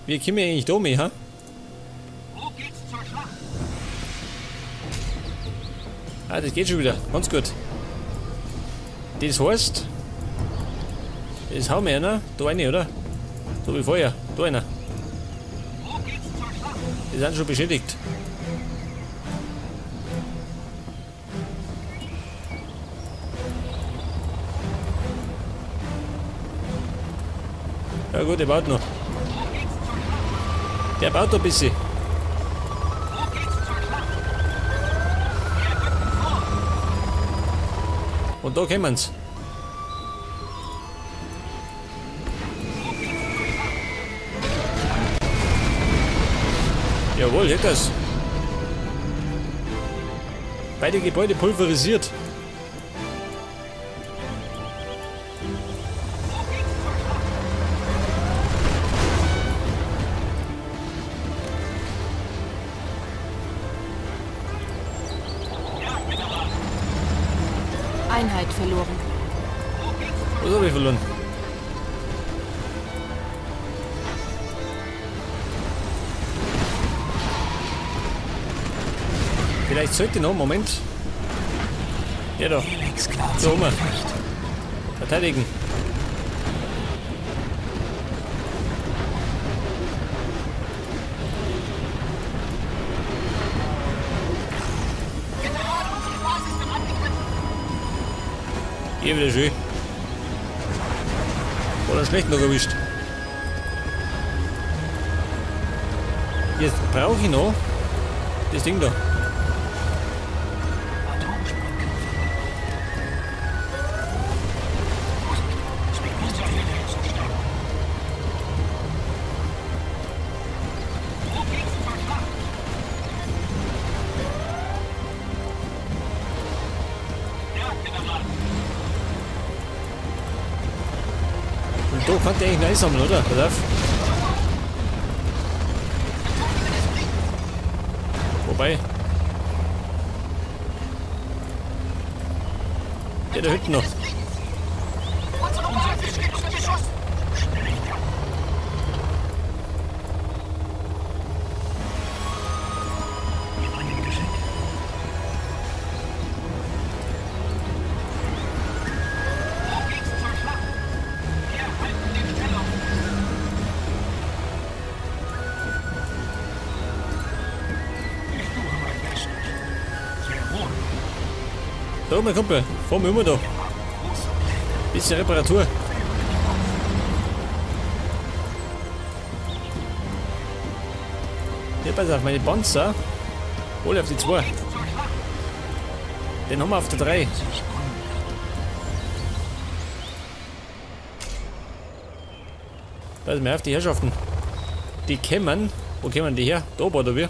Wie kommen wir eigentlich da mit, ha? Ah, das geht schon wieder. Ganz gut. Das heißt, das hauen wir einer. Da eine, oder? So wie vorher. Da einer. Die sind schon beschädigt. Ja gut, der baut noch. Der baut noch ein bisschen. Und da kommen's. Jawohl, hätte das. Beide Gebäude pulverisiert. Einheit verloren. Was habe ich verloren? Vielleicht sollte noch, Moment. Ja doch. So, oben. Verteidigen. Hier wieder schön. Oder schlecht noch erwischt. Jetzt brauche ich noch das Ding da. Da kann der eigentlich noch einsammeln, oder? Pass auf. Wobei. Der da hinten noch. Da, mein Kumpel, fahren wir immer da. Bisschen Reparatur. Ja, pass auf, meine Panzer. Hol auf die 2. Den haben wir auf der 3. Pass mal auf, die Herrschaften. Die kämen. Wo kämen die her? Da oben, oder wie?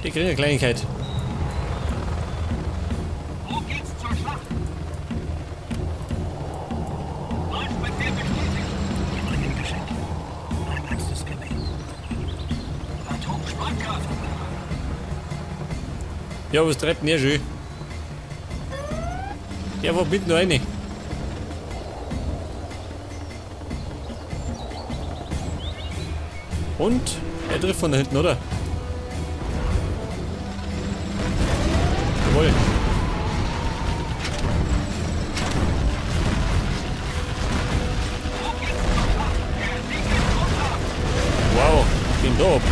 Die kriegen eine Kleinigkeit. Ja, was treibt denn hier schön? Der war mitten rein. Und er trifft von da hinten, oder? Jawohl. Wow, bin da ab.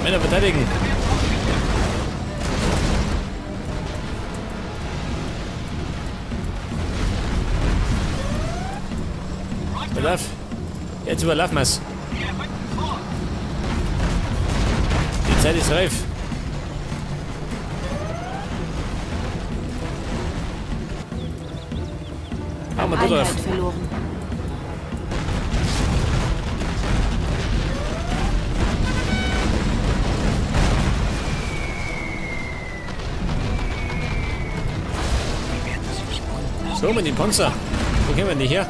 Männer verteidigen. Überlauf. Jetzt überlaufen wir's. Die Zeit ist reif. Haben wir da drauf. Verloren. So, mit dem Panzer. Wo kommen die her?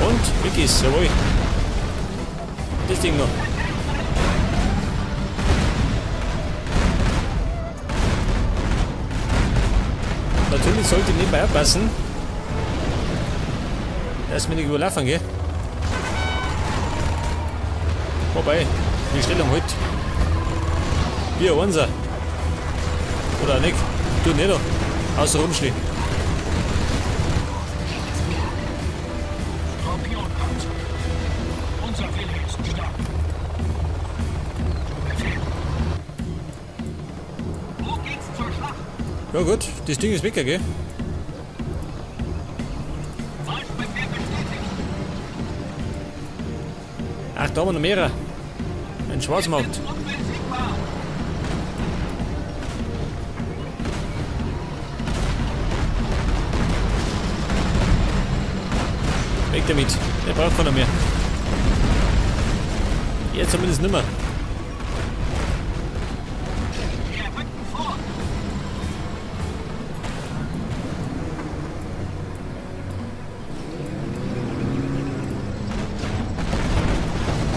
Und weg ist, jawohl. Das Ding noch. Natürlich sollte ich nebenbei aufpassen, dass wir nicht überlaufen, gell? Wobei, die Stellung halt. Wir unser. Oder nicht? Du nicht da. Außer rumschlägt. Ja gut, das Ding ist weg, gell? Ach, da haben wir noch mehrere. Ein Schwarzmarkt. Weg damit. Der braucht keiner mehr. Jetzt zumindest nimmer.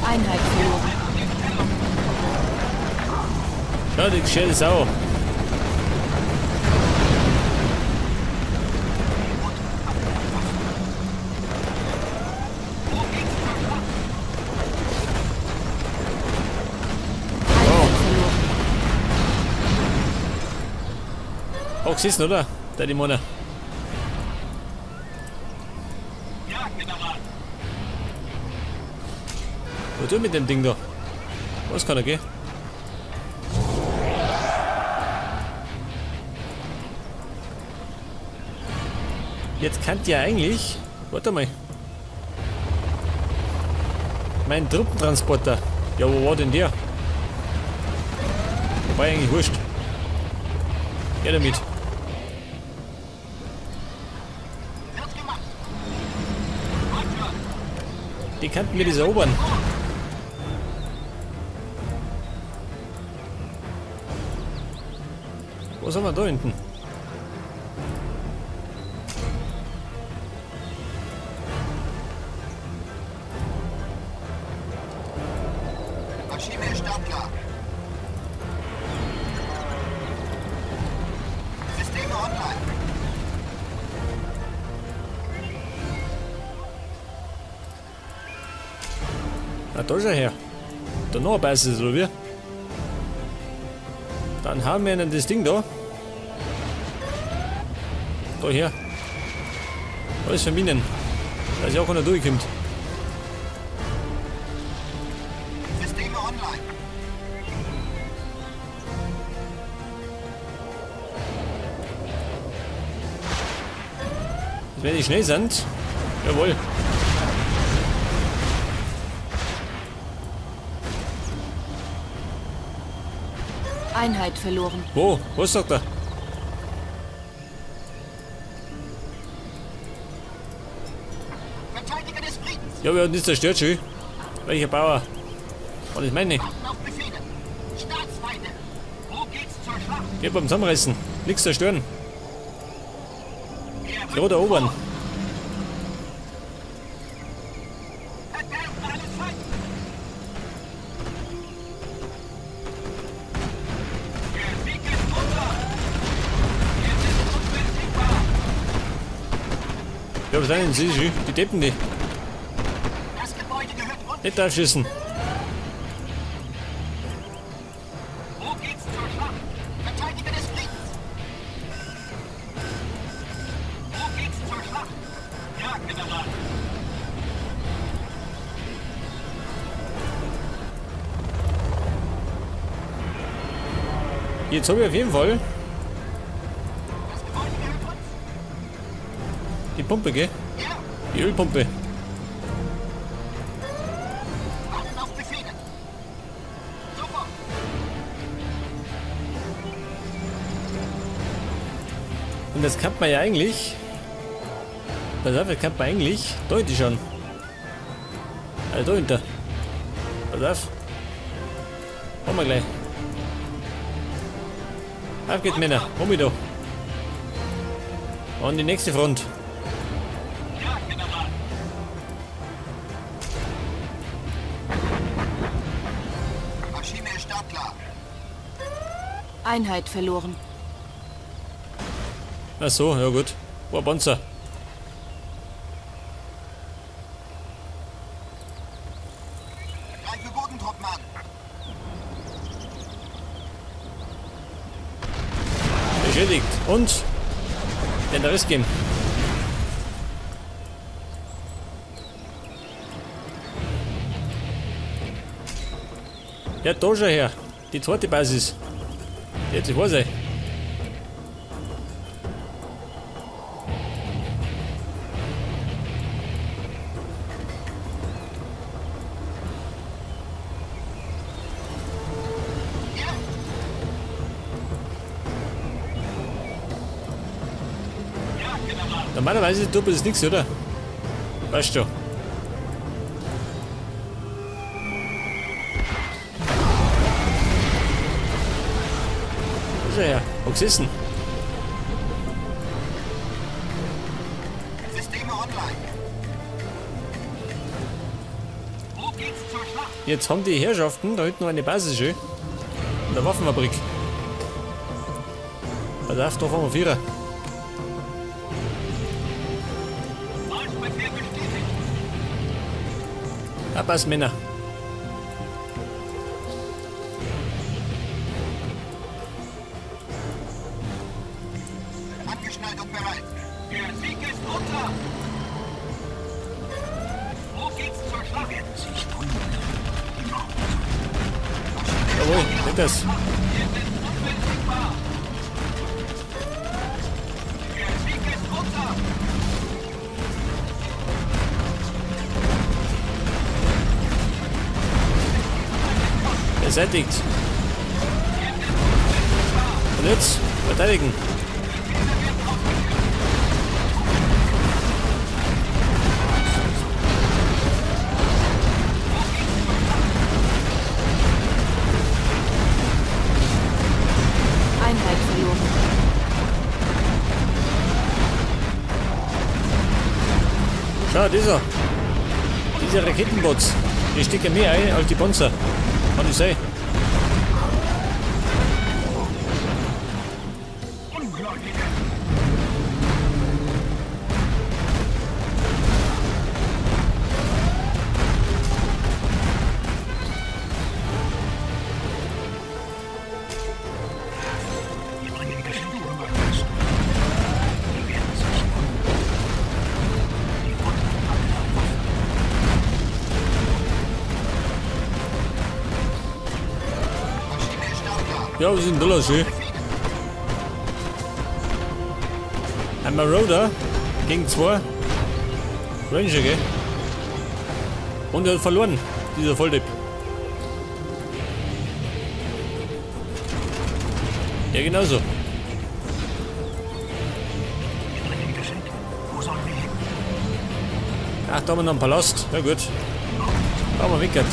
Einheit verloren. Schau, die gescherte Sau. Oh. Auch gesessen, oder? Der die Mona. Was tut mit dem Ding da? Was kann er gehen? Jetzt kann ja eigentlich. Warte mal. Mein Truppentransporter. Ja, wo war denn der? Wobei eigentlich wurscht. Ja, damit. Die kannten mir das erobern. Was haben wir da hinten? Maschine ist startklar. Systeme online. Ah, da ist er her. Da noch ein Basis, oder wie? Dann haben wir das Ding da. Da her. Alles für Minen. Da ist ja auch keiner durchkommt. Systeme online. Wenn die schnell sind. Jawohl. Einheit verloren. Wo? Was sagt er? Verteidiger des Friedens. Ja, wir haben das zerstört schon. Welcher Bauer? Was ich meine? Staatsfeinde. Wo geht's zur Schlacht? Geht beim Zusammenreißen. Nichts zerstören. Gerade erobern. Ja, was sind denn sie? Die Deppen, die. Das Gebäude gehört uns. Nicht draufschießen. Wo geht's zur Schlacht? Verteidiger des Friedens. Wo geht's zur Schlacht? Ja, General. Jetzt habe ich auf jeden Fall Das Gebäude gehört uns. die Pumpe, gell? Ja. Die Ölpumpe. Warten auf Befehle. Sofort. Und das kann man ja eigentlich. Pass auf, das kann man eigentlich deutlich schon. Also da hinter. Pass auf. Machen wir gleich. Auf geht's, Männer. Komm mit da. An die nächste Front. Ja, General. Maschine ist startklar. Einheit verloren. Ach so, ja gut. Boah, Panzer. Greife Bodentruppen an. Beschädigt. Und den Riss geben. Ja, da schon her. Die zweite Basis. Die hat sich was, ey. Normalerweise tut man das nichts, oder? Weißt du. Wo ist er her? Wo gesessen? Systeme online. Wo geht's zur Schlacht? Jetzt haben die Herrschaften da hinten noch eine Basis schön. In der Waffenfabrik. Pass auf, da fahren wir Vierer. Abbas, Männer. Angeschnallt und bereit. Der Sieg ist unser. Wo geht's zur Schlacht? Sich Jawohl, nicht das. Wir sind unbesiegbar. Der Sieg ist unser. Beseitigt. Und jetzt verteidigen. Einheit verloren. Schau, dieser. Diese Raketenbots. Die stecken mehr ein als die Panzer. Kann ich sein. Ja, wir sind da schön. Ein Marauder gegen zwei Ranger, gell? Und er hat verloren, dieser Volldepp. Ja, genauso. Ach, da haben wir noch einen Palast. Ja gut. Da haben wir weggehört.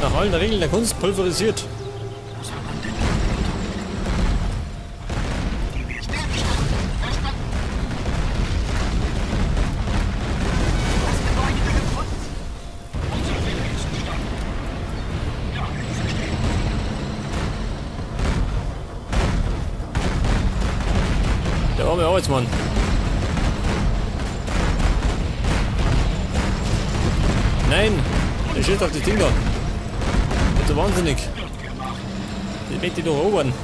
Nach allen Regeln der Kunst pulverisiert. Der arme Arbeitsmann. Nein, der schießt auf die Dinger. So wahnsinnig. Die möchte ich doch erobern.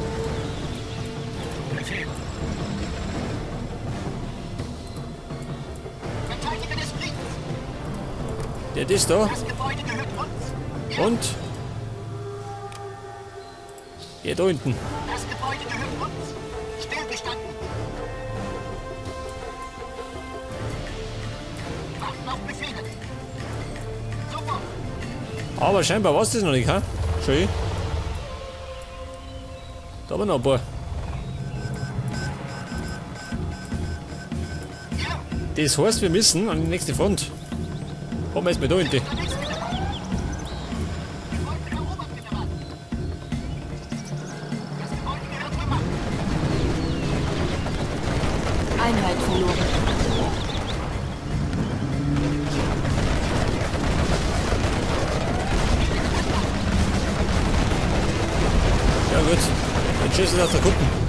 Der ist da. Und? Der da hinten. Das Gebäude gehört uns. Stillgestanden. Warten auf Befehle. Sofort. Aber scheinbar war es das noch nicht, ha? Schön. Da haben wir noch ein paar. Das heißt, wir müssen an die nächste Front. Kommen wir erstmal da hinten. Einheit verloren. gut. Dann schießen aus der Kuppen.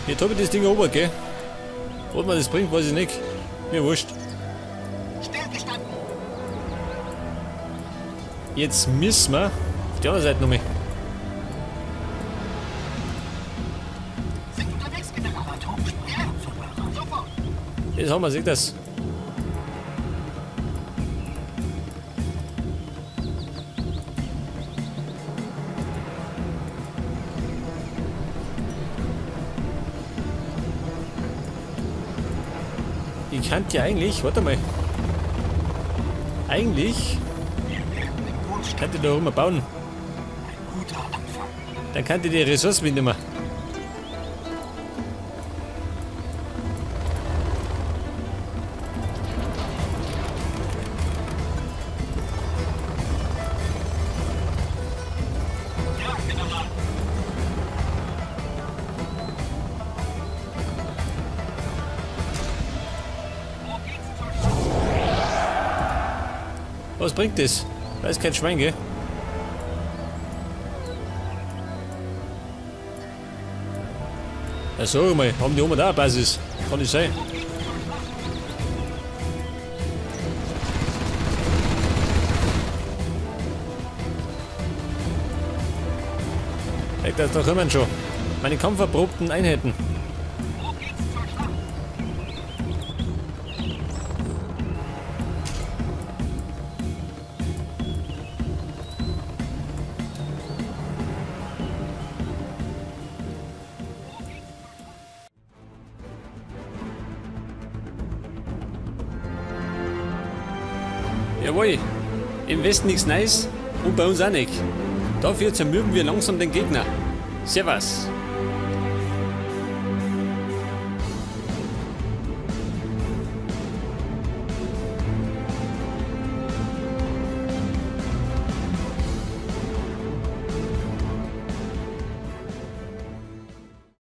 Jetzt habe ich das Ding erobert, gell? Was mir das bringt, weiß ich nicht. Mir wurscht. Jetzt müssen wir auf die andere Seite nochmal. Jetzt haben wir, seht das. Ich kann ja eigentlich, warte mal. Eigentlich kann ich da immer bauen. Dann kann ich die Ressourcen mitnehmen. Was bringt das? Weiß kein Schwein, gell? Ja, sag mal, haben die oben da eine Basis? Kann nicht sein. Hey, da kommen schon. Meine kampferprobten Einheiten. Jawohl, im Westen nichts Neues und bei uns auch nicht. Dafür zermürben wir langsam den Gegner. Servus.